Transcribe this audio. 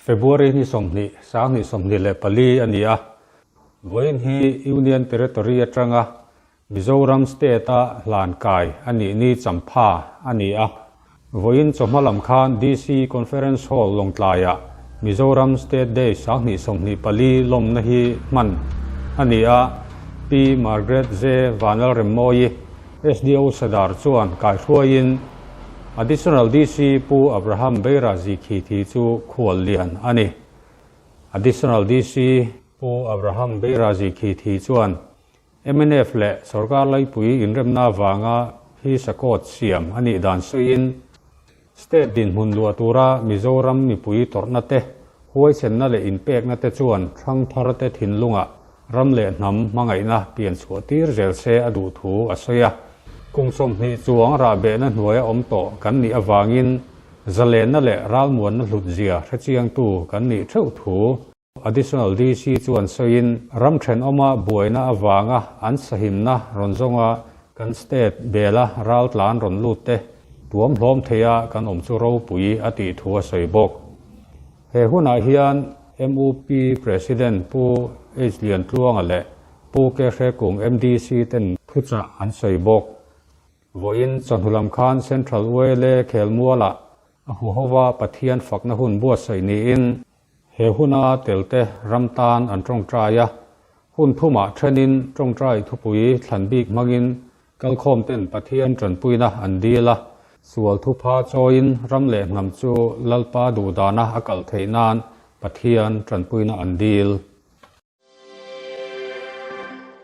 February ni 20, 2024 a ni a. Vawiin hi Union Territory atanga Mizoram State-a hlan kai a nih ni champha a ni a. Vawiin chawhma lam khan DC Conference Hall Lawngtlaiah Mizoram State Day 2024 lawmna hi hman a ni a. Pi Margaret J. Vanlalremmawi, SDO Sadar chuan kaihruaiin Additional DC Pu Abraham Beira Zikhithi chu khual lian a ni. Additional DC Pu Abraham Beira Zikhithi chuan mnf leh sorkar laipui inremna avanga phisa court siam a nih dan sawiin State dinhmun luah tura Mizoram mipui tawrhna te, huaichenna leh inpekna te chuan thangthar te thinlungah ram leh hnam hmangaihna pian chhuah tir zel se a duh thu a sawi a. Kum 20 chuang rahbehna hnuaia awm tawh kan nih avangin zalenna leh ralmuanna hlutzia hrechiangtu kan nih theuh thu Additional DC chuan sawiin ram thenawma buaina avanga an sahimna rawn zawnga kan state bela raltlan rawn lut te tuam hlawm theia kan awm chu ropui a tih thu a sawi bawk. He hunah hian MUP President Pu H Liantluanga leh Pu K Hrekung MDC ten thuchah an sawi bawk. Vawiin chawhnu lam khan Central YLA khelmualah a huhova Pathian fakna hun buatsaih niin He huna telte ram tan an tawngtai a, hun thumah thenin tawngtai thupui thlan bik hmangin kalkhawm ten Pathian tanpuina an dil a, sual thupha chawiin ram leh hnam chu Lalpa duhdana a kal theih nan Pathian tanpuina an dil.